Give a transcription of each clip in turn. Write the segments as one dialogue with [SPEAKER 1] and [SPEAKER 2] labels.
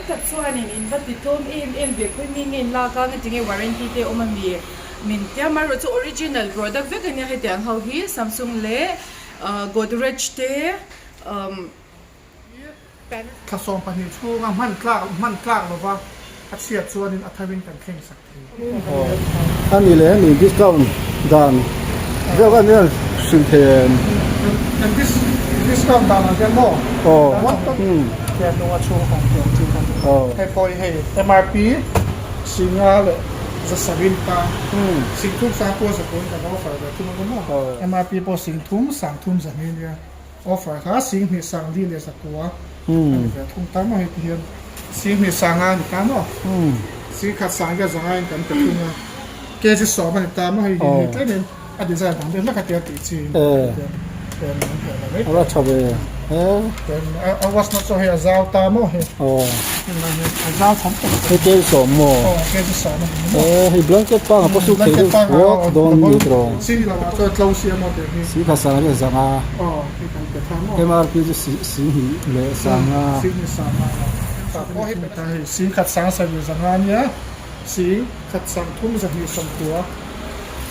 [SPEAKER 1] tak chuanin in va ti tlawm em em ve khawi mi nge in lak a ngatinge warranty te awm ami min tia amaherawh chu original product vek ania hetiang ho hi Samsung leh Godrej te umm.
[SPEAKER 2] Thla 12 chhunga hman tlak hman tlak lova a chhiat chuanin a tharin kan thleng sak thei.
[SPEAKER 3] A ni leh hemi discount dan vel kha nia hrilh thei em?
[SPEAKER 2] Kan discount dan ah hian maw?
[SPEAKER 3] Aw.
[SPEAKER 2] Hian hnunga chhung kan tih ang chi kha. Hei pawh hi hei MRP singa leh zasarih ta singthum sangkua zakun kan offer ve thung a ni maw? MRP pawh singthum sangthum zahnih nia. Offer kha 10,000 sang li leh zakua a ni ve thung ta maw hei ti hian 10,000 sanga a ni ta maw 10,000 sang hian zanga in kan pe thung a kg 10 a ni ta maw hei hi hei tlemin a design dang deuh hlek a tia tih chi
[SPEAKER 3] a tha ve
[SPEAKER 2] a wash na chu hei a zau ta maw hei a zau tham tawp
[SPEAKER 3] hei kg 10 maw
[SPEAKER 2] kg 10 a ni maw
[SPEAKER 3] hei blanket pang a pawh suk thei deuh thuak dawn ni tawh.
[SPEAKER 2] Chin lamah chuan tlo siam a tih hi.
[SPEAKER 3] Si kha sang leh zang a.
[SPEAKER 2] Aw hei kan pe tha maw.
[SPEAKER 3] MRP chu si si hnih leh sang a.
[SPEAKER 2] Si hnih sang a. Aw hei pe tha hei si khat sang sarih zang a nia si khat sang thum zahnih sawmkua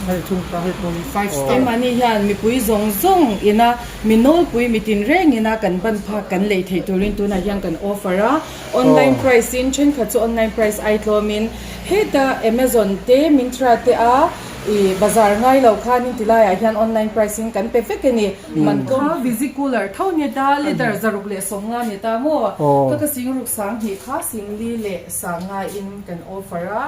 [SPEAKER 2] hei thung ta hei pawh hi five star.
[SPEAKER 1] Keimahni hian mipui zawng zawng ina mi nawlpui mi tinreng ina kan ban phak kan lei theih turin tunah hian kan offer a online price in thenkhat chu online price ai tlawmin heta Amazon te Myntra te a I bazar ngai lo khanin ti laiah hian online price in kan pe vek a ni. Man kha visi cooler tho ni ta, liter 150 ni ta maw? Ka ka sing ruk sang hnih kha sing li leh sang nga in kan offer a.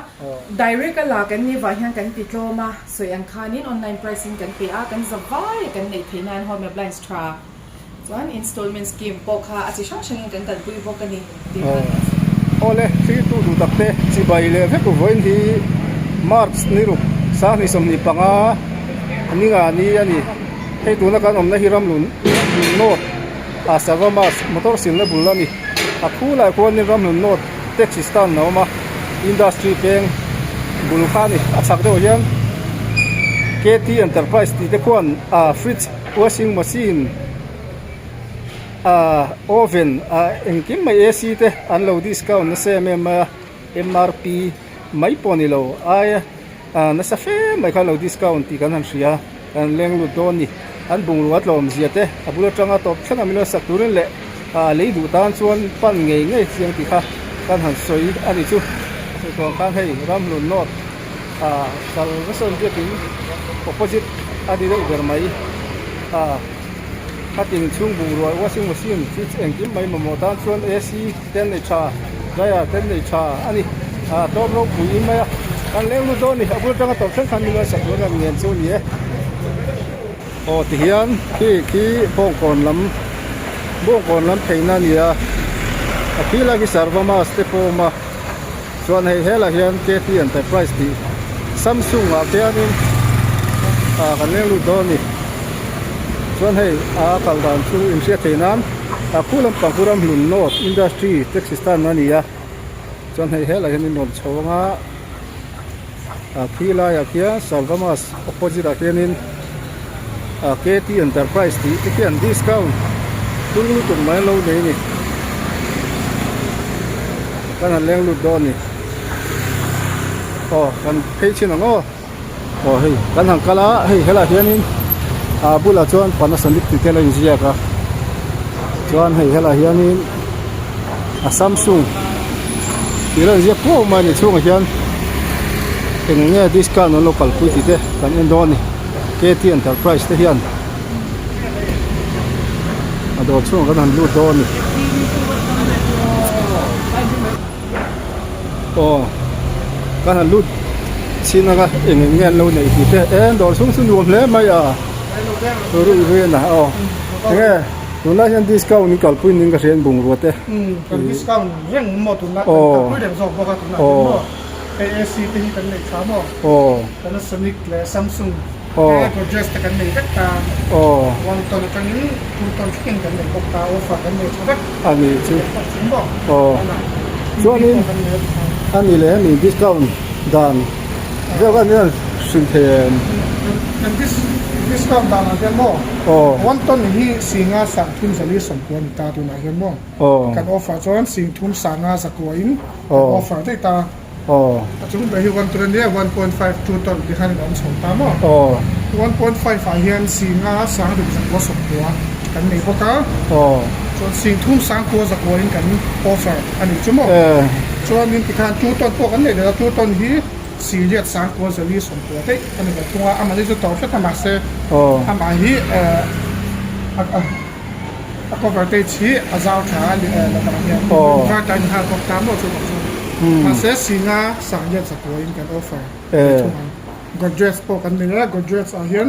[SPEAKER 1] Direct a la kan ni vah hian kan ti tlawm a, sawi ang khanin online price in kan pe a, kan za vai a kan neih theih nan home appliance tha chuan installment scheme pawh kha a chi hrang hrangin kan kalpui bawk a ni tih kha kan sawi.
[SPEAKER 3] Awle, thiltu duh tak te chibai leh vek vawiin hi March ni ruk 2025 ninga ni a ni. Hei tuna kan awmna hi Ramlun North ah Savamas motor silna bul a ni. A khulai khuanin Ramlun North taxi stand a awm a, industry peng bul kha a ni. A chhak deuh hian KT Enterprise tih te khuan ah fridge Washing machine ah oven ah engkim mai AC te an lo discount nasa em em mai a MRP mai pawh ni lo aia ah nasa fe mai khan lo discount tih kan han hria kan leng lut dawn a ni an bungrua tlawm zia te a bul atanga tawp thleng a min lo sak turin leh ah lei duh tan chuan pan ngei ngei chiang tih kha kan han sawi a ni chu sawi tawh ang khan hei Ramhlun North. Ah kal nasa ang biakin opposite a ni deuh ber mai ah khatin chhung bungrua washing machine fridge engkim mai mamawh tan chuan ac te an nei tha dryer te an nei tha a ni ah tlawm ropui mai a kan leng lut dawn a ni a bul atanga tawp thleng khan min lo sak tur a ngen chu a ni e aw tihian khi khi bawngkawn lam bawngkawn lam pheina a ni a a khi lai khi sarvamas te pawh a awm a. Chuan hei helah hian KT Enterprise tih Samsung ah khianin ah kan leng lut dawn a ni. Chuan hei a kal dan chu inhriat theih nan a khu lampang khu Ramhlun North Industry Taxi Stand a ni a. Chuan hei helah hian in rawn chho anga a khi laiah khian Salvamas opposite ah khianin ah KT Enterprise tih te khian discount tul lutuk mai an lo nei a ni. Kan han leng lut dawn a ni aw kan phei chin ang aw aw hei kan han kal a hei helaiah hianin ah bulah chuan Panasonic tih te a lo inziak a chuan hei helaiah hianin a Samsung tih a lo inziak kuau mai a ni chhungah hian eng nge discount an lo kalpui tih te kan en dawn a ni K T Enterprise te hian. A dawr chhungah kan han lut dawn a ni aw kan han lut chin anga eng eng nge an lo neih tih te e dawr chhung chu nuam hle mai a ruih ruih a aw enge tunlai hian discount in kalpui ning ka hria in bungrua te
[SPEAKER 2] kan discount reng maw tunlai kan kalpui reng zawk bawk a tunah hian maw hei AC te hi kan neih tha maw Panasonic leh Samsung Aw. Godrej te kan nei vek ta.
[SPEAKER 3] Aw.
[SPEAKER 2] One ton atangin two ton thlengin kan nei bawk ta, offer kan nei tha vek.
[SPEAKER 3] A ni chu. Aw. Chuanin a ni leh hemi discount dan vel kha nia hrilh thei em?
[SPEAKER 2] Kan Discount danah hian maw one ton hi singa sangthum zali sawmkua a ni ta tunah hian maw kan offer chuan singthum sanga zakua in kan offer daih ta. A chung ber hi one ton a nia 1.5 two ton ti khan in awm chho ta maw 1.5 ah hian singa sangruk zakua sawmkua kan nei bawk a chuan singthum sangkua zakua in kan offer a ni chu maw chuanin tikhan two ton pawh kan neih leh a two ton hi Siriat sangkua zali sawmkua daih a ni ve thung a, amah hi chu to hret a mahse amah hi a cover page hi a zau tha a la hian inverter in nghal bawk ta maw chu bawk chuan mahse singa sangliat zakua in kan offer ve thung ang. Godrej pawh kan nei a, Godrej ah hian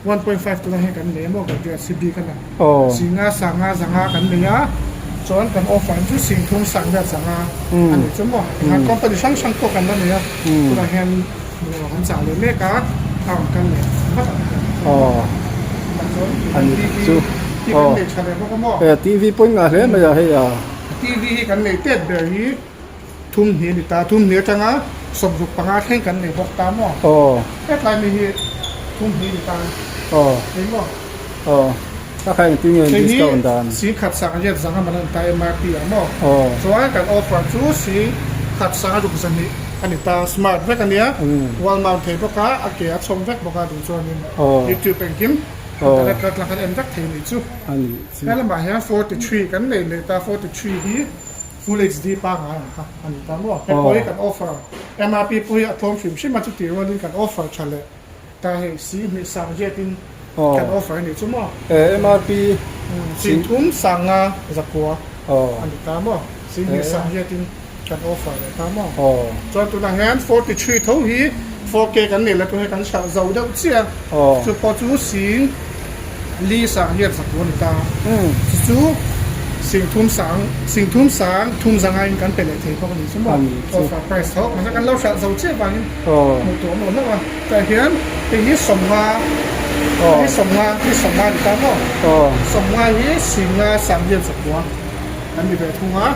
[SPEAKER 2] 1.5 tunah hian kan nei a maw Godrej hi bik a na singa sanga zanga kan nei a chuan kan offer chu singthum sangliat zanga a ni chu maw tikhan company hrang hrang pawh kan la nei a tunah hian bungrua kan chah leh mek a a rawn kal leh vat ang chuan TV hi kan nei tha leh bawk a maw
[SPEAKER 3] TV pawhin ngah hle mai a hei a
[SPEAKER 2] TV hi kan nei tet ber hi Thum hnih a ni ta, thum hnih atanga sawmruk panga thleng kan nei bawk ta maw?
[SPEAKER 3] Aw.
[SPEAKER 2] Hetlai mi hi thum hnih a ni ta.
[SPEAKER 3] Aw.
[SPEAKER 2] Eng maw?
[SPEAKER 3] Aw. Ka kha engtin nge discount dan?
[SPEAKER 2] Hei hi singkhat sang riat zanga man a ni ta MRP ah maw?
[SPEAKER 3] Aw.
[SPEAKER 2] Chuan kan offer chu singkhat sanga ruk zahnih a ni ta, smart vek a nia, wall mount thei bawk a, a ke a chhawm vek bawk a duh chuanin YouTube engkim internet kal tlang khan en vek thei a nih chu.
[SPEAKER 3] A nih chu.
[SPEAKER 2] He lamah hian 43 kan nei leh ta, 43 hi. Full HD pangngai ang kha a ni ta maw? He pawh hi kan offer MRP pawh hi a tlawm hrim hrim a, chutih rualin kan offer tha leh ta hei si hnih sang riatin kan offer a nih chu maw?
[SPEAKER 3] MRP
[SPEAKER 2] Si thum sang nga zakua a ni ta maw? Si hnih sang riatin kan offer leh ta maw? Chuan tunah hian 43 tho hi 4K kan nei la tunah hian kan hralh zo deuh chiah a, chu pawh chu sing Li sang hian zakua a ni ta. Chu chu singthum sang singthum sang thum zanga in kan pe leh thei bawk a ni chu maw? Offer price tho mahse kan lo hralh zo chiah vangin hmuh tur awm lo hlauh a. Tah hian hei hi sawmnga hei hi sawmnga hi sawmnga a ni ta maw? Sawmnga hi singa sang hian zakua kan ni ve thung a,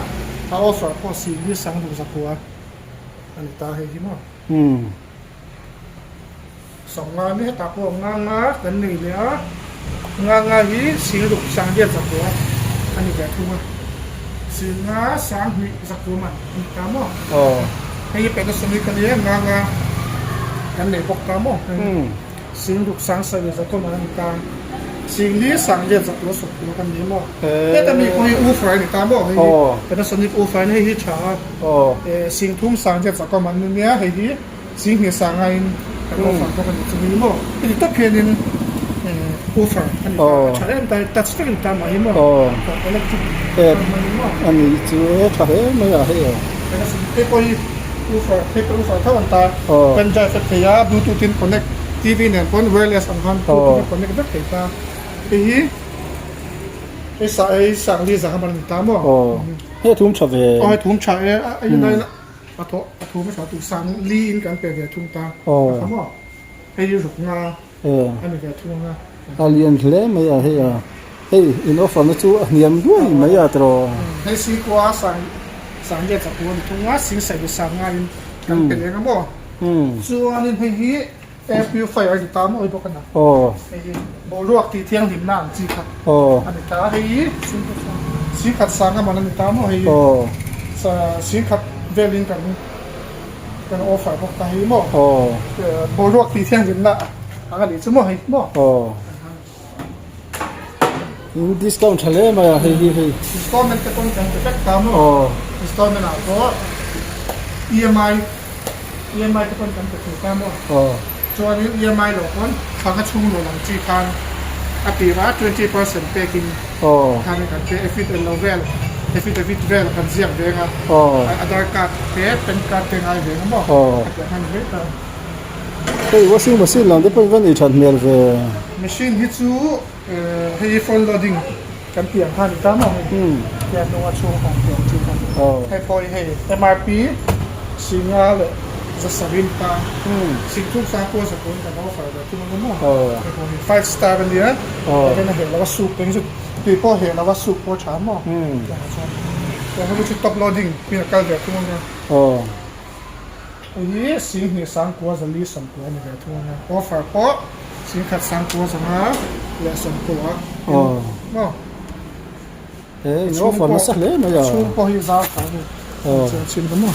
[SPEAKER 2] a offer pawh sing hi sang duh zakua a ni ta hei hi maw? Sawmnga ni hetah pawh nga nga kan nei leh a, nga nga hi singruk sangriat zakua a ni ve thung a, singa sanghnih zakua man a ni ta maw? Hei hi Panasonic a nia, nga nga kan nei bawk ta maw? Singruk sangsarih zakua man a ni ta, singli sangriat zakua sawmkua kan nei maw? Heta mi pawh hi woofer a ni ta maw? Hei hi Panasonic woofer a ni, hei hi tha a, singthum sangriat zakua man a nia, hei hi. Singhnih sangaiin kan offer bawk a ni chu ni maw? Heti tak hianin offer a ni ta a tha em ta touch vek a ni ta mah hi maw? Electric hman ni maw?
[SPEAKER 3] A ni chu e tha hle mai a hei
[SPEAKER 2] hei pawh hi offer hei pawh offer tho an ta pen drive vek thei a bluetooth in connect TV nen pawn wireless ang khan bluetooth in connect vek thei ta hei hi hei sa hei sangli zanga man a ni ta maw?
[SPEAKER 3] Hei thum tha ve
[SPEAKER 2] aw hei thum tha e a inai A thawh a thu hmasa tu sang li in kan pe ve thung ta a kha maw hei hi ruk nga a ni ve thung anga.
[SPEAKER 3] A lian hle mai a hei a hei in offer na chu a hniam duai mai a tiraw.
[SPEAKER 2] Hei singkua sang sang lian chak tur a ni thung a sing saih leh sang nga in kan pe leng a maw chuanin hei hi air purifier a ni ta mawi bawk a na hei hi boruak tih thianghlim na ang chi kha a ni ta hei hi singkhat sang a man a ni ta maw hei hi singkhat velin kan kan offer bawk ta hei maw boruak tih thianghlim na ang a nih chu maw hei maw
[SPEAKER 3] discount tha hle mai a hei hi hei
[SPEAKER 2] installment te pawn kan pe vek ta maw installment ah pawh EMI EMI te pawn kan pe thei ta maw chuanin EMI loh pawn thla chhung lo lang chi khan a tirah 20% pekin khan kan pe affidavit lo vel affidavit vel kan ziak veng a Aadhaar card te PAN card te ngai veng a maw a tih ang khan ni mai ta.
[SPEAKER 3] Hei washing machine lam te pawh in va nei that hmel ve.
[SPEAKER 2] Machine hi chu hei hi front loading kan tih ang kha a ni ta maw hei hian hnunga chhung awm tih ang chi kha hei pawh hi hei MRP singa leh zasarih ta singthum sang pawh zakun kan offer ve thung ang maw hei pawh hi five star a nia hei a heh lo a soup te hi chu tui pawh a heh lo a soup pawh a tha maw tiang chuan hei chu top loading pin a kal ve thung ang a. Hei hi Singhnih Sangkua Zali Sawmkua a ni ve thung a nia. Offer pawh Singkhat sangkua zanga leh sawmkua maw.
[SPEAKER 3] He in offer nasa hle mai a.
[SPEAKER 2] Chhung pawh hi zau tha ani. Chian chhin ta maw.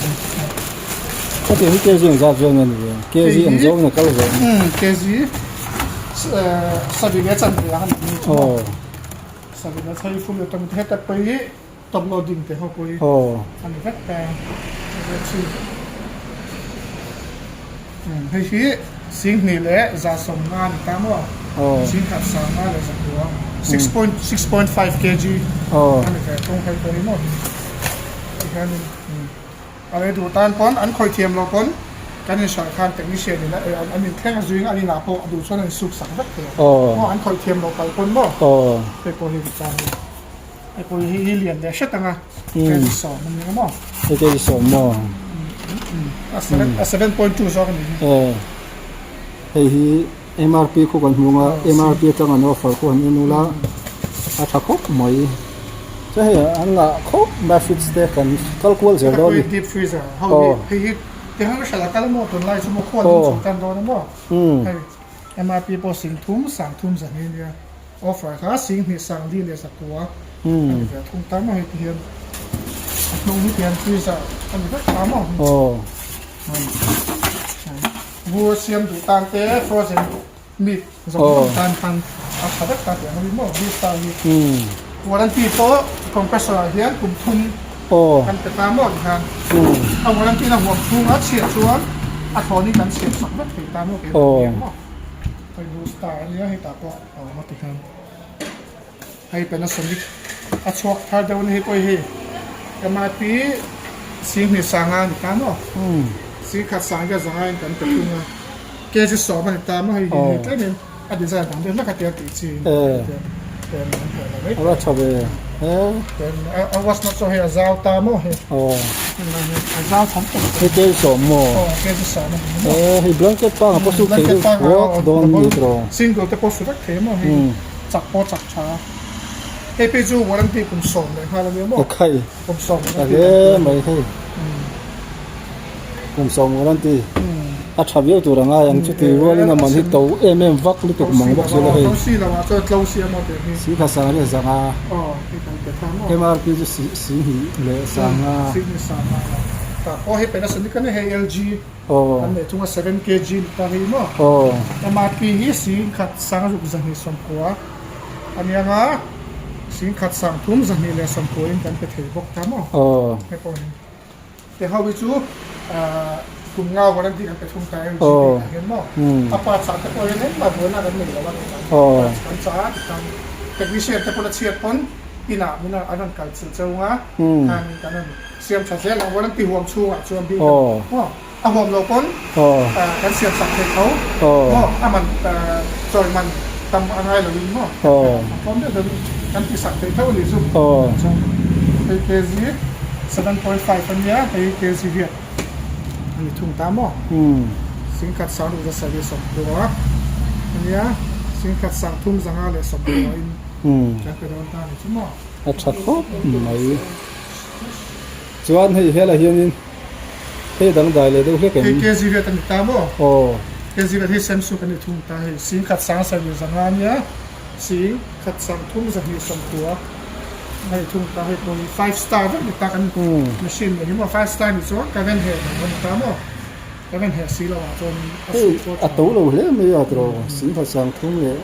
[SPEAKER 3] Hetiang hi kg ang zat zawng ani ve. Kg ang zawng in a kal ve.
[SPEAKER 2] Kg sarih leh chanve ang ani chu maw. Sarih leh chhei fum leh tawng te heta pawh hi top loading te ho pawh hi ani vek ta. Hei hi Singhnih leh 150 a ni ta maw? Singkhat 50 leh 9, 6.6.5 kg a ni ve thung hei pawh hi maw? Tihianin a lei duh tan pawn an khawih thiam lo pawn kan inhralh khan technician in an inthleng a zuing an inah pawh a duh chuan an insuk sak vek thei ang maw? An khawih thiam lo kal pawn maw? Hei pawh hi ti tan hei pawh hi hi lian leh hret ang a kg 10 a ni ang maw?
[SPEAKER 3] Hei kg 10 maw?
[SPEAKER 2] A 7.2 zawk a ni hi.
[SPEAKER 3] Hei hi MRP khu kan hmu anga MRP atang an offer khu han en ula a tha khawp mai. Chuan hei an ngah khawp mai fridge te kan kal kual zel dawn a ni.
[SPEAKER 2] Deep freezer ho hi hei hi tiang hran a kal maw tunlai chu maw khuan in chhun tan dawn a maw. Hei MRP pawh 10 30 zahnih ania offer kha 10 sangli leh 9 a ni ve thung ta maw hei ti hian a hnung hi tihian freezer a ni vek ta maw. Vur siam duh tan te frozen meat zawng zawng tan khan a tha vek ta tih ang a ni maw blue star hi warranty pawh compressor ah hian kum thum kan pe ta maw tikhan a warranty na huam chhunga chhiat chuan a thlawn hi kan siam sak vek thei ta maw keimah maw hei blue star a nia hetah pawh a awm a tikhan hei Panasonic a chhuak thar deuh a ni hei pawh hi MRP 10,000 sanga a ni ta maw 10,000 sanga zanga in kan pe thung a kg 10 a ni ta maw hei hi hei tlem in a design dang deuh hlek a tia tih chi in an heh lo mai
[SPEAKER 3] a va tha ve
[SPEAKER 2] a wash na chu hei a zau ta maw hei a zau tham tawh
[SPEAKER 3] hei kg 10 maw
[SPEAKER 2] kg 10 a ni maw
[SPEAKER 3] hei blanket panga pawh su thei deuh dawn ni tawh
[SPEAKER 2] single te pawh su vek thei maw hei. Chak pawh chak tha a. Hei phei chu warranty kum 10 leh nghal a nia maw?
[SPEAKER 3] Ekhai.
[SPEAKER 2] Kum 10
[SPEAKER 3] warranty. Ta hle mai hei. Kum 10 warranty. A tha viau tur a ngai ang chu tui rualin a man hi to em em vak lutuk mang bawk si lo hei.
[SPEAKER 2] To si lo ah chuan tlo si a maw tih hi.
[SPEAKER 3] Si kha sang leh zanga.
[SPEAKER 2] Aw hei kan pe tha maw.
[SPEAKER 3] MRP chu si si hnih leh sanga.
[SPEAKER 2] Si hnih sanga. Ta pawh hei Panasonic a ni hei LG. Kan neih chunga 7 kg ni ta hi maw? MRP hi 10 sangruk 2 90 a nia nga, 10 sangthum 2 leh 90 in kan pe thei bawk ta maw? Hei pawh ni. Te ho hi chu kum nga warranty kan pe thung ta LG tih ah hian maw? A parts ah te pawh hian engmah buaina kan nei lo a ni parts kan chah a tichuan technician te pawh la chhiat pawn inah min an rawn kal chilh cheu nga khan kan rawn Siam tha zel ang warranty huam chhungah chuan bik maw a huam lo pawn kan siam sak thei tho maw a man chawi man tam a ngai lo in maw a tlawm deuh deuh in kan ti sak thei tho a nih chu chuan hei kg 7.5 a nia hei kg riat a ni thung ta maw 10 sang ruk za sarih 90 a nia 10 sang thum 5 leh 90 in kan pe dawn ta a ni chu maw.
[SPEAKER 3] A tha khawp mai. Chuan hei helai hianin hei dangdai leh deuh hlek em?
[SPEAKER 2] Hei kg vet a ni ta maw?
[SPEAKER 3] Aw.
[SPEAKER 2] Kg vet hi Samsung a ni thung ta hei 10 sang 7 zanga ania 10 sang 3 2 90 hei thung ta hei pawh hi five star vek ni ta kan machine nei hi maw five star ni chuan current heh lo a ni ta maw? Current heh si lo ah chuan a
[SPEAKER 3] Hei a to lo hle mai a tiraw 10 sang 3 leh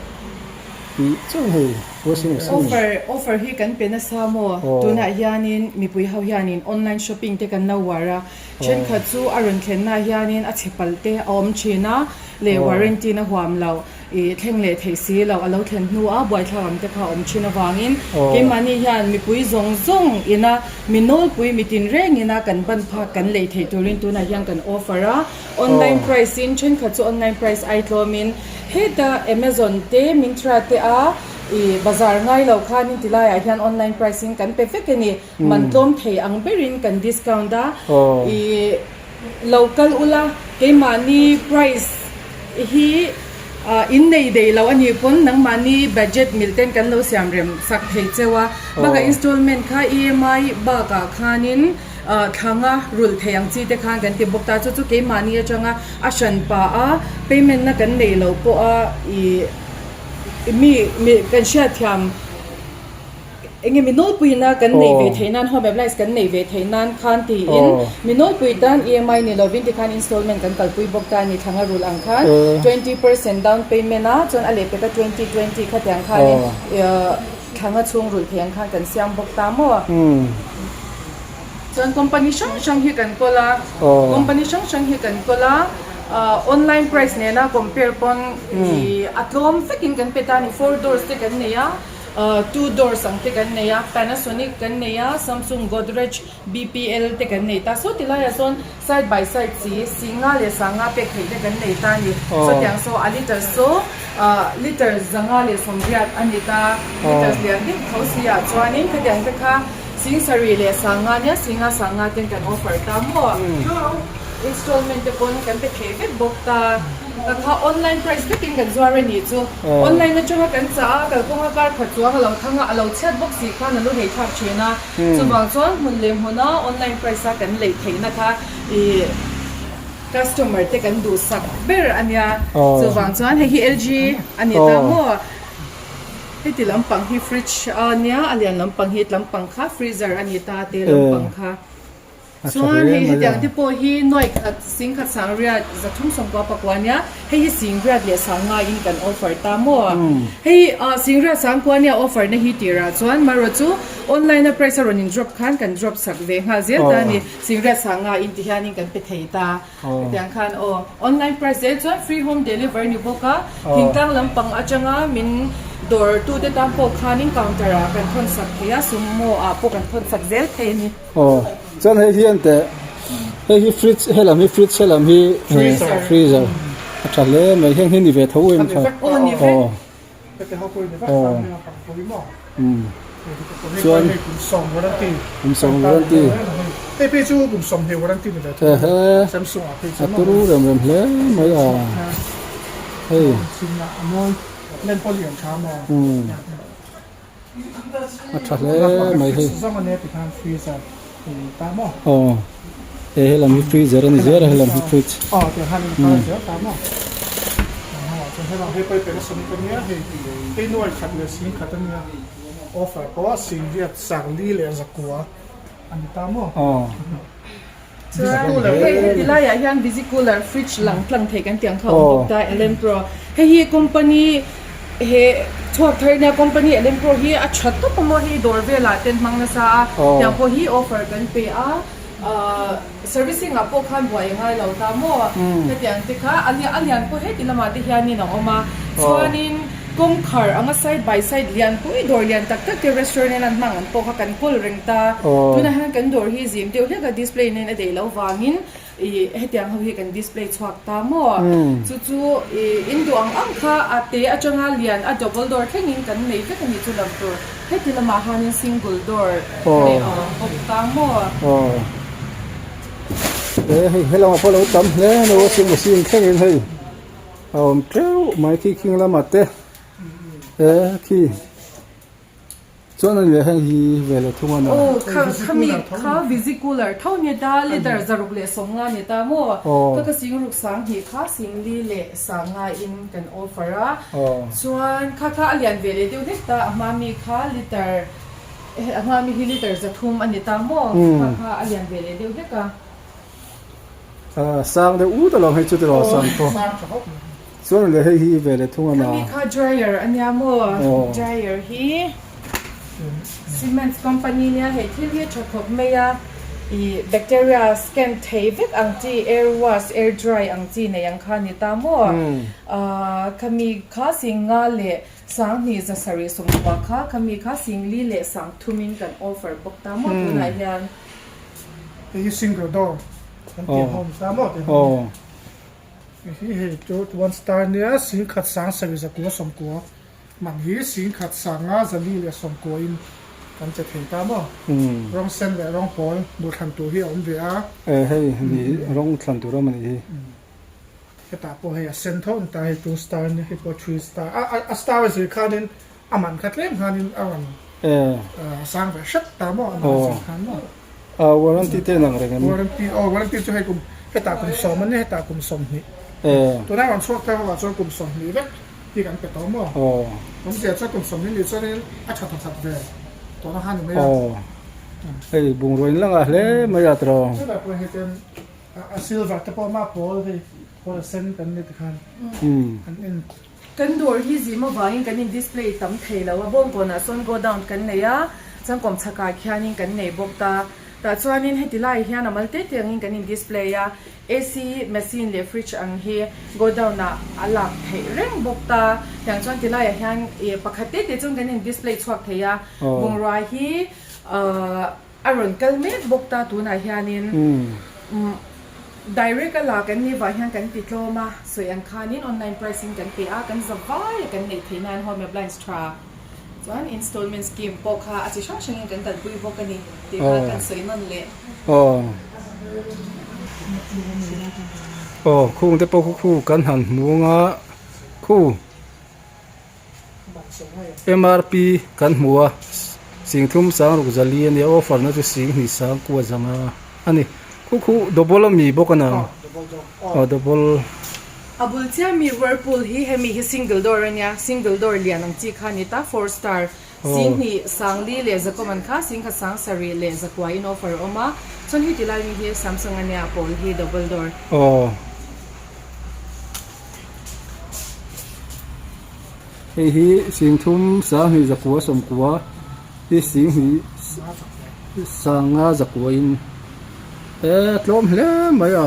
[SPEAKER 3] tih chuan hei washing machine.
[SPEAKER 1] Offer offer hi kan pe nasa maw? Tunah hianin mipui ho hianin online shopping te kan lo uar a, thenkhat chu a rawn thlenna hianin a chhe palh te a awm thin a, leh warranty na huam lo ih thleng leh theih si lo a lo thlen hnu a buaithlak ang te kha a awm thin avangin keimahni hian mipui zawng zawng ina mi nawlpui mi tinreng ina kan ban phak kan lei theih turin tunah hian kan offer a, online price in thenkhat chu online price ai tlawmin Heta Amazon te Myntra te a i bazar ngai lo khanin ti laiah hian online price in kan pe vek a ni. Man tlawm thei ang berin kan discount a. I lo kal ula keimahni price hi in nei daih lo a nih pawn nangmahni budget mil ten kan lo siam rem sak thei cheu a. Bakah installment kha EMI bakah khanin. Thlanga rulh thei ang chi te khan kan ti bawk ta, chu chu keimahni atanga a hran pah a, payment na kan neih loh pawh a ih mi mi kan hriatthiam eng nge mi nawlpui na kan neih ve theih nan home appliance kan neih ve theih nan khan tiin mi nawlpui tan EMI ni lovin tikhan installment kan kalpui bawk ta a ni thlanga rulh ang khan 20% down payment a chuan a lehpeka 20 20 khatiang khanin Thlanga chhung rulh thei ang khan kan siam bawk ta maw? Chuan company hrang hrang hi kan kawl a, company hrang hrang hi kan kawl a, online price nena compare pawn ih a tlawm vekin kan pe ta a ni. Four doors te kan nei a, two doors ang te kan nei a, Panasonic kan nei a, Samsung, Godrej, BPL te kan nei ta. Saw ti laiah sawn side by side chi singa leh sanga pek theih te kan nei ta a ni. Sawtiang saw a liter saw liter zanga leh sawmriat a ni ta. Liters lian deuh tho si ah chuanin khatiang te kha sing sarih leh sanga nia singa sanga ten kan offer ta maw. Installment te pawn kan pe thei vek bawk ta. Ka kha online price vekin kan zuar a nih chu. Online atanga kan chah a, kalkawnga kar khat chuang a lo thang a, a lo chhiat bawk si khan a lu hei thlak thin a. Chuvang chuan hmun leh hmuna online price a kan lei theihna kha ih customer te kan duhsak ber a nia. Chuvang chuan hei hi LG a ni ta maw? Heti lampang hi fridge a nia, a lian lampang hi tlampang kha freezer a ni ta te lampang kha. Chuan hei hetiang te pawh hi nuai khat sing khat sang riat zathum sawmkua pakua nia hei hi sing riat leh sang ngaiin kan offer ta maw? Hei sing riat sang kua nia offer na hi tirah chuan marawh chu online a price a rawn in drop khan kan drop sak ve nghal zel ta a ni sing riat sang ngaiin ti hianin kan pe thei ta hetiang khan aw online price zel chuan free home delivery ni bawk a thingtlang lampang atanga min dawr tute tan pawh khanin counter ah kan thawn sak thei a sumo ah pawh kan thawn sak zel thei a ni.
[SPEAKER 3] Aw chuan hei hian teh hei hi fridge helam hi fridge helam hi freezer a tha hle mai heng hi ni ve tho em kha aw aw umm chuan kum sawm warranty ehe a turu rem rem hle mai a hei umm. A tha hle mai hei aw he helam hi freezer a ni zel a helam hi fridge aw.
[SPEAKER 1] Chuan hei heti laiah hian busy cooler fridge lang tlang thei kan tih ang kha a awm bawk ta Elenpro hei hi company he chhuak thar nia company Elenpro hi a tha tawp a maw hei dawr velah ten hmang nasa a tiang pawh hi offer kan pe a ahh servicing ah pawh khan buai a ngai lo ta maw hetiang te kha a lian pawh heti lamah te hianin a awm a chuanin Kawngkhar anga side by side lian pui dawr lian tak tak te restaurant in an hmang ang pawh kha kan kawl reng ta. Tunah hian kan dawr hi zim deuh hlek a display nen a deih loh vangin ih hetiang ho hi kan display chhuak ta maw. Chu chu ih in duh ang ang kha a te atanga lian a double door thlengin kan nei vek a nih chu lam tur. Heti lamah hianin single door te a awm bawk ta maw.
[SPEAKER 3] He hei helamah pawh lo tam hle a ni washing machine thlengin hei. A awm teuh mai khi khing lamah te e khi chuan a ni hei hi ve leh thung a ni.
[SPEAKER 1] Aw kha khami kha busy cooler tho ni ta liter zaruk leh sawmnga ni ta maw ka ka sing ruk sang hnih kha singli leh sanga in kan offer a chuan kha kha a lian ve leh deuh hlek ta a hma mi kha liter a hma mi hi liter zathum a ni ta maw kha kha a lian ve leh deuh hlek a.
[SPEAKER 3] Sang deuh ut alawm hei chu tiraw sang pawh chuan leh hei hi ve leh thung a na.
[SPEAKER 1] Khami kha dryer a nia maw dryer hi cement company nia hei thil hi a tha khawp mai a ih bacteria scan thei vek ang chi air wash air dry ang chi nei ang kha a ni ta maw ah khami kha singa leh sanghnih zasarih sawmkua kha khami kha singli leh sangthumin kan offer bawk ta maw tunah hian.
[SPEAKER 2] Hei hi single door kan tih ang awm ta maw tih ang hei hi hei chu one star nia sing khat sang sarih zakua sawmkua man hi sing khat sanga zali leh sawmkua in kan che thei ta maw rawng sen leh rawng pawl duhthlan tur hi a awm ve a.
[SPEAKER 3] E hei ni rawng thlan tur awm a nih hi.
[SPEAKER 2] Hetah pawh hei a sen tho an ta hei two star nia hei pawh three star a a star a zir khanin a man kha tlem khanin a rawn sang ve hret ta maw a man zir khan maw.
[SPEAKER 3] A warranty te nang reng em?
[SPEAKER 2] Warranty aw warranty chu hei kum hetah kum sawm a nia hetah kum 20. Tuna rawn chhuak ta ho ah chuan kum 20 vek hi kan pe tawh maw? Awmzia chuan kum 20 nih chuanin a tha thawkhat ve tawhna kha a ni mai a.
[SPEAKER 3] Hei bungrua in la ngah hle mai a tiraw?
[SPEAKER 2] Chutah pawh hei ten a silver te pawh a mah pawl hei pawl a sen kan ni tikhan an en.
[SPEAKER 1] Kan dawr hi zim avangin kan in display tam thei lo a, bawngkawnah sawn go down kan nei a, changkawm chhakah khianin kan nei bawk ta. Tah chuanin heti laiah hian a mal te te angin kan in display a, AC machine leh fridge ang hi go down ah a lak theih reng bawk ta. Tiang chuan ti laiah hian ih pakhat te te chuan kan in display chhuak thei a, bungrua hi ahh A rawn kal mek bawk ta tunah hianin direct a la kan nih vah hian kan ti tlawm a, sawi ang khanin online pricing kan pe a, kan za vai a kan neih theih nan home appliance tha chuan installment scheme pawh kha a chi hrang hrangin kan kalpui bawk a ni tih kha kan sawi nawn leh.
[SPEAKER 3] Aw khung te pawh khu khu kan han hmu anga khu. MRP kan hmu a, singthum sang ruk zali a nia, offer na chu sing hnih sang kua zanga a ni. Khu khu double a mi bawk a nang? Aw double.
[SPEAKER 1] A bul chiah mi Whirlpool hi hemi hi single door a nia, single door lian ang chi kha a ni ta, four star sing hnih sang li leh zakawm an kha, sing khat sang sarih leh zakua in offer a awm a, chuan heti lai mi hi Samsung a nia, a pawl hi double door.
[SPEAKER 3] Aw. Hei hi singthum sanghnih zakua sawmkua hi singhnih sanga zakua in e tlawm hle mai a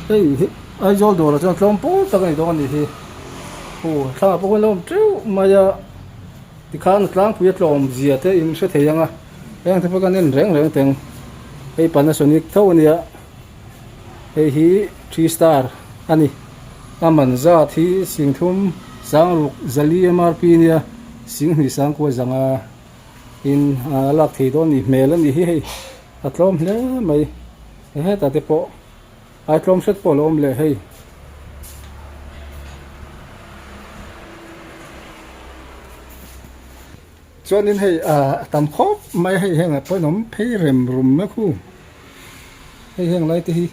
[SPEAKER 3] hei hi Aizawl dawrah chuan tlawm pawl tak a ni dawn a nih hi aw thla pawh hian a awm teuh mai a tikhan a tlangpui a tlawm zia te in hre thei ang a heng te pawh kan en reng reng teng hei Panasonic tho a nia. Hei hi three star a ni. A man zat hi singthum sangruk zali MRP nia singhnih sangkua zanga in a lak thei dawn ni hmel a ni hi hei a tlawm hle mai hetah te pawh ai tlawm hret pawh a lo awm leh hei. Chuanin hei a tam khawp mai hei heng ah pawhin awm phei rem rum mek hu hei heng lai te hi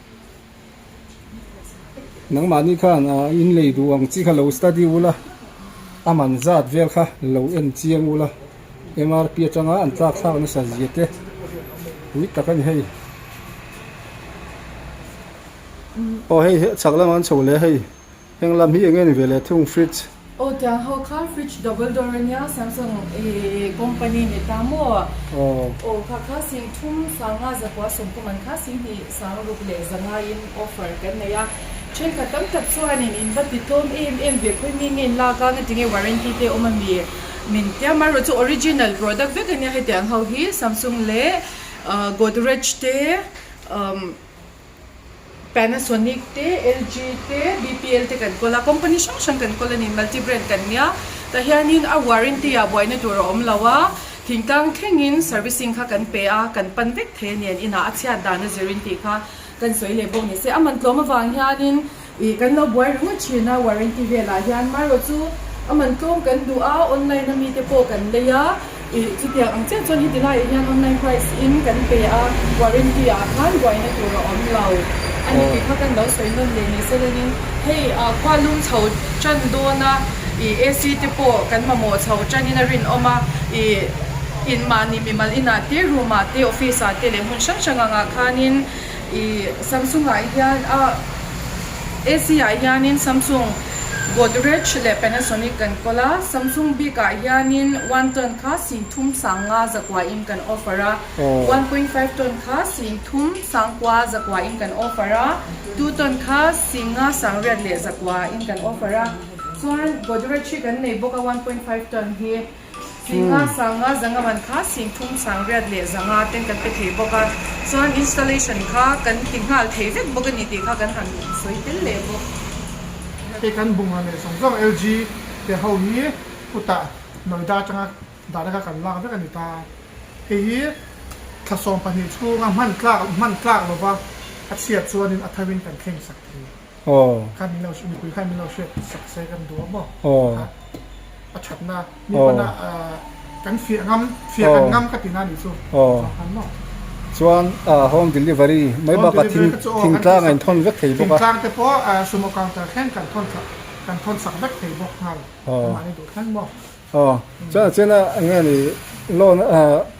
[SPEAKER 3] nangmahni khan a in lei duh ang chi kha lo study ula a man zat vel kha lo en chiang ula MRP atanga an tlak thlak nasa zia te pui tak a ni hei aw hei chhak lamah an chho leh hei. Heng lam hi enge ni ve leh thung fridge.
[SPEAKER 1] Aw tiang ho kha fridge double door ania Samsung company ni ta maw? Aw kha kha sing thum sanga zakua sawmkum an kha sing hnih sang ruk leh zanga in offer kan nei a thenkhat tam tak chuanin in va ti tlawm em em ve khawi mi nge in lak a ngatinge warranty te awm ami min tia amaherawh chu original product vek ania hetiang ho hi Samsung leh Godrej te umm Panasonic te, LG te, BPL te kan kawl a, company hrang hrang kan kawl a ni, multi brand kan nia. Tah hianin a warranty ah buaina tur a awm lo a, thingtlang thlengin servicing kha kan pe a, kan pan vek thei a ni, an inah a chhiat dan a zirin tih kha kan sawi leh bawk ni se. A man tlawm avang hianin ih kan lo buai ringawt thin a warranty velah hian, marawh chu a man tlawm kan duh a, online ami te pawh kan lei a. Ih, chutiang ang chiah chuan heti laiah hian online price in kan pe a, warranty ah khan buaina tur a awm lo a ni tih kha kan lo sawi nawn leh ni se lanin hei ah khua lum chho tan dawn a, ih AC te pawh kan mamawh chho tanin a rinawm a, ih in mahni mimal inah te room ah te office ah te leh hmun hrang hrang angah khanin ih Samsung ah hian a AC ah hianin Samsung Godrej leh Panasonic kan kawl a, Samsung bik ah hianin one ton kha singthum sanga zakua in kan offer a, 1.5 ton kha singthum sangkua zakua in kan offer a, two ton kha singa sangriat leh zakua in kan offer a, chuan Godrej hi kan nei bawk a 1.5 ton hi. Singa sanga zanga man kha singthum sangriat leh zanga ten kan pe thei bawk a, chuan installation kha kan ti nghal thei vek bawk a ni tih kha kan han sawi tel leh bawk.
[SPEAKER 2] Hei kan bunga leh zawng zawng LG te ho hi kutah Noida atanga direct a kan lak vek a ni ta. Hei hi thla 12 chhunga hman tlak hman tlak lova a chhiat chuanin a tharin kan thleng sak thei. Kha min lo mipui khan min lo hriat sak se kan duh a maw? A thatna mi pana kan fiah ngam fiah kan ngam ka ti na nih chu chuan khan maw?
[SPEAKER 3] Chuan home delivery mai bakah thing thingtlang a inthawn vek thei bawk a.
[SPEAKER 2] Thingtlang te pawh sumo counter thleng kan thawn thla kan thawn sak vek thei bawk nghal mahni duh thleng maw.
[SPEAKER 3] Aw chuan a chian a eng nge ni loan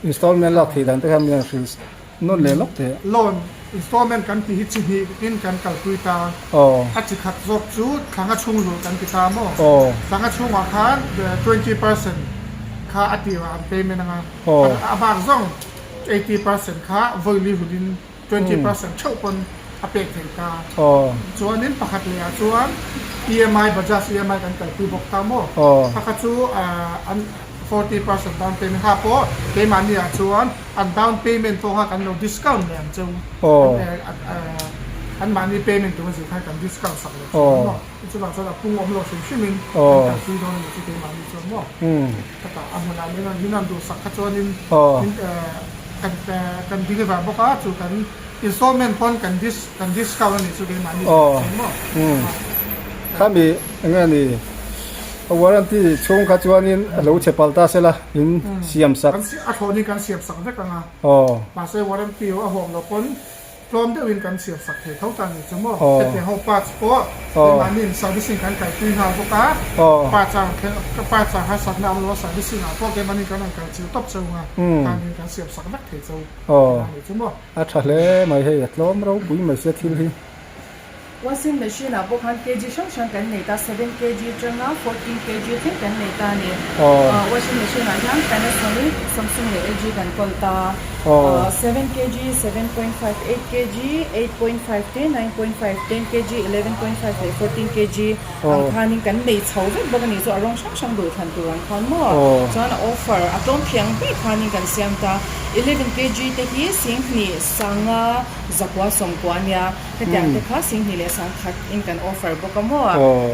[SPEAKER 3] installment lak theih dan te kha min han hrilh nawn leh lawk teh.
[SPEAKER 2] Loan installment kan tih hi chi hnih in kan kalpui ta.
[SPEAKER 3] Aw.
[SPEAKER 2] A chi khat zawk chu thlanga chhung lul kan ti ta maw.
[SPEAKER 3] Aw.
[SPEAKER 2] Thlanga chhungah khan 20% kha a tirah an payment anga.
[SPEAKER 3] Aw.
[SPEAKER 2] A bak zawng 80% kha vawili hulin 20% theuh pawn a pek thei ta. Chuanin pakhat leh ah chuan EMI Bajaj EMI kan kalpui bawk ta maw? Kha kha chu an 40% down payment kha pawh keimahni ah chuan an down payment pawh kha kan lo discount leh ang cheu. An mahni payment tur a zir khan kan discount sak leh thin maw? Chuvang chuan a pung awm lo hrim hrim in kan kalpui dawn a ni chu keimahni chuan maw? Khata a hmunah min rawn min rawn duhsak kha chuanin min kan kan deliver bawk a chu kan installment pawn kan dis kan discount a nih chu keimahni chuan maw.
[SPEAKER 3] Khami eng nge ni a warranty chhung kha chuanin a lo chhe pal ta sela in siam sak.
[SPEAKER 2] A thlawnin kan siam sak vek ang a mahse warranty a huam lo pawn Tlawm deuhin kan siam sak thei tho ta ni chu maw? Hetiang ho parts pawh keimahniin servicing kan kalpui nghal bawk a, parts a thleng parts ah harsatna a awm lo a servicing ah pawh keimahniin kan rawn kal chil tawp cheu ang a, khanin kan siam sak vek thei cheu a ni chu maw?
[SPEAKER 3] A tha hle mai hei a tlawm ropui mai sia thil hi.
[SPEAKER 1] Washing machine ah pawh khan kg hrang hrang kan nei ta, 7 kg atanga 14 kg thleng kan nei ta a ni. Washing machine ah hian Panasonic, Samsung leh LG kan kawl ta. 7 kg, 7.5, 8 kg, 8.5 te, 9.5, 10 kg, 11.5 leh 14 kg ang khanin kan nei chho vek bawk a ni. Chu a rawng hrang hrang duh thlan tur ang khan maw? Chuan a offer a tlawm thiang ber khanin kan siam ta. 11 kg te hi Singhnih sanga zakua sawmkua a nia. Hetiang te kha Singhnih leh Sangkhat in kan offer bawk a maw?
[SPEAKER 3] Aw.